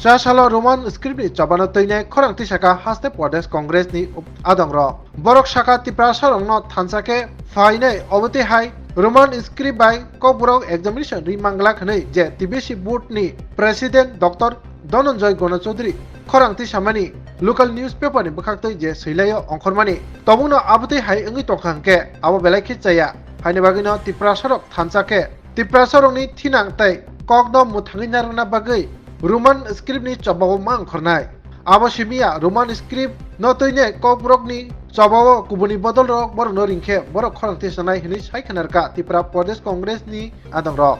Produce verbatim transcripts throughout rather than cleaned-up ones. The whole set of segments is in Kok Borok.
Cha salo Roman script ni chobano twinai khorang tisaka haste Pradesh Congress ni adongrok. Borok saka Tiprasarokno thansa khe phainai, obotwi hai Roman script bai Kokborok examination ri manglak hwnwi je T B C board ni president Doctor Dhananjay Gona Chaudhary khorang tisamani local newspaper ni bwkhaktwi je swilaio ongkhormani tongmungno abotwi hai wngwi tongkha hwnkhe abo belai khe chaya. Haini bagwino Tiprasarok thansa khe Tiprasarokni thinang tei kokno mwthangwi narwkna bagwi Roman script ni chobao ma ongkhornai. Abo simi ya Roman script no twinai Kokborokni chobao kubuni bodolrok borokno ringkhe borok khorang tisanai hwnwi sai khwnarkha Tripura Pradesh Congress ni adongrok.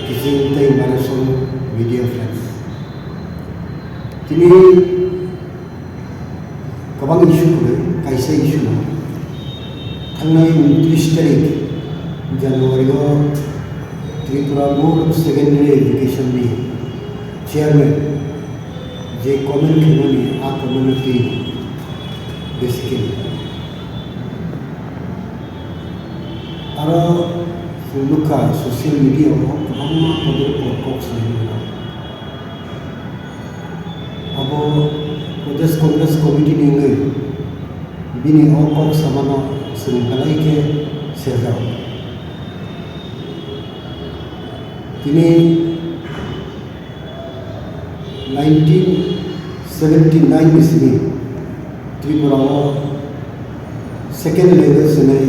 Kijing tei Marisol media friends. Tini kwbang issue kwrwi, kaisa issue no. Thangnai untris tarik January o Tripura Board of Secondary Education ni chairman je comment khaimani, a comment no twi basically. Aro chwng nukha social media o kwbangma kotor kok kok sanai nukha. Abo Pradesh Congress Committee ni wngwi bini o kok samano chwng belai khe sejak. Tini nineteen seventy nine ni simi Tripura o second language hwnwi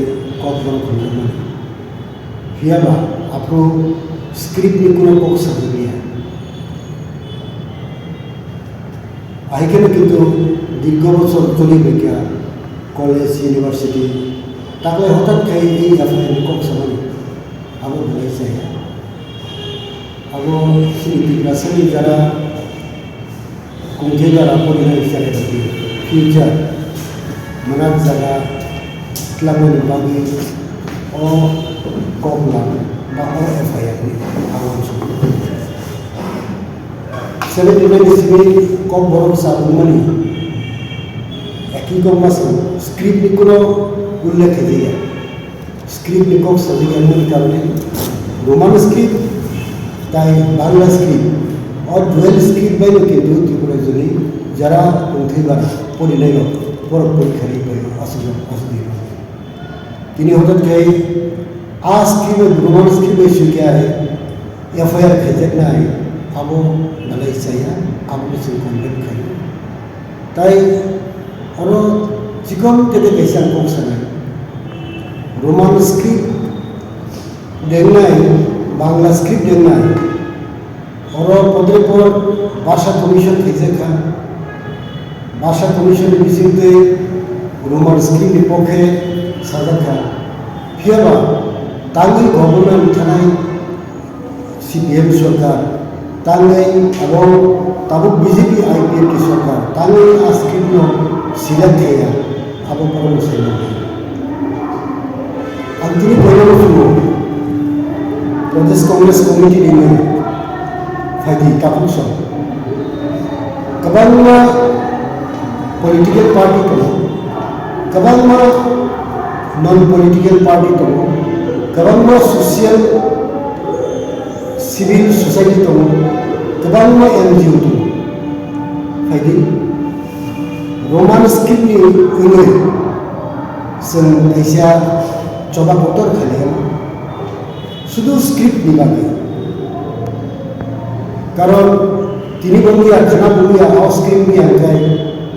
Kokborok hwnjakmani. Phiya ba aphuru script ni kuno kok sajak ya. Ahai kheno kintu dirgho bochor choli bai kha college, university, taklai hothat khai ei F I R ni kok samani abo belai chaya. Abo chini Tiprasani jara kungthai jara porinai chaya rokni future mwnakjaga twlangmani bagwi o koklam ba o F I R ni abo ang sago. Seventy nine ni simi Kokborok chabwngmani ekhi kok masing script ni kuno ullekh khaijak ya. Script ni kok sajak ya wngmani karone Roman script tai Bangla script, o dual script bai no kintu Tripura rajyoni jara tongthai bara porinai rok borok porikha ri bai aswk aswk. Tini hothat khai a script bai, Roman script bai swi khe ai F I R khaijaknai, abo belai chaya, abo no chwng condemn khaio. Tai oro chikon tete kaisa ang kok sanai. Roman script dengnai, Bangla script dengnai, oro podre por Bhasha Commission khaijak kha. Bhasha Commission ni bisingtwi Roman script ni pokhe sajak kha. Phiya ba tangwi government thanai C P M sorkar, tangwi abo tabuk B J P I P F T sorkar, tangwi a script no select khaiya, abo borok no select khaiya. Ang tini poila no phungo, Pradesh Congress Committee ni nung phaidi takhuk song. Kwbangma political party tongo, kwbangma non political party tongo, kwbangma social civil society tongo, kwbangma N G O tongo. Phaidi, Roman script ni wngwi chwng kaisa choba kotor khailai. Sudu script ni bagwi. Karon tini bo muya, khana bo muya, o script muya hwnkhe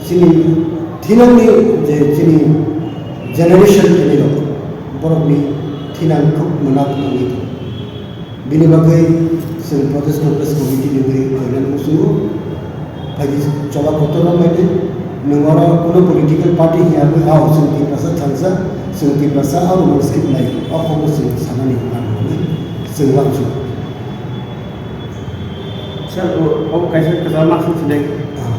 chini thinangni je chini generation tini rok, borokni thinang khub mwnakmani. Bini bagwi chwng Pradesh Congress Committee ni bagwi khainani muchungo. Phaidi choba kotor rok bai de, nwng oro kuno political party hiya bai, ah, chwng Tiprasa thansa, chwng Tiprasa aro Roman script nai, o kokno chwng sanani nang hwnwi chwng uansuk. Sir, o, o kaisa kwchar ma sung sinai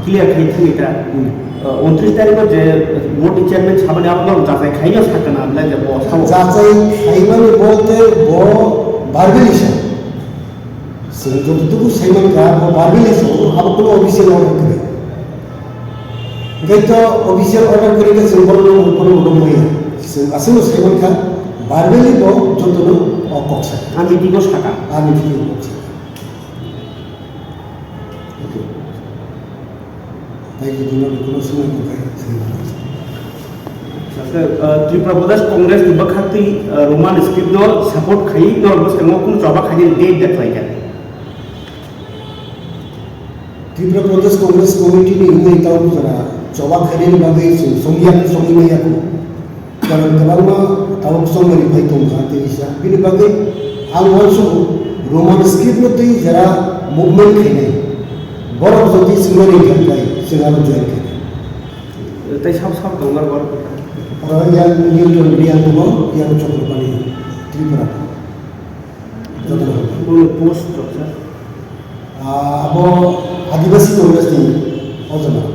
clear khai thangwi ta. Hmm. Uh, untris tarikh o je board ni chairman sabani abo no jachai khaino sakana abla je bo sabo. Jachai khaimani bolte bo verbally sa. Chwng jototuku saimankha, bo verbally sabo, abo kuno official order kwrwi. Hwnkhe to official order kwrwi khe chwng bono, bono, bono maya. Chwng aswkno saimankha, verbally bo jotono o kok sakha. A meeting o sakha. A meeting o kok sakha. Tei jodi no kuno swngmung tongkha, swngmung. Saka, uh, Tripura Pradesh Congress ni bwkhaktwi, uh, Roman script no support khai norok bwskango kunu choba khainani date da khlaikha. Tripura Pradesh Congress Committee ni wngwi tao jora choba khainani bagwi chwng songya songwi maya kho. Karon kwbangma tabuk chongmani phai tongkha tei kisa. Bini bagwi ang uansukgo Roman script no twi jora movement khainai. Borok jodi swngmani kha khlai, chwng aro join khainai. Tei sab sab tonglar borok. Oro yang Newton Reang tongo, yang Chakrapani Tripura. Jotono. Bono post rok sa. Ah, abo Adibasi Congress ni ojama.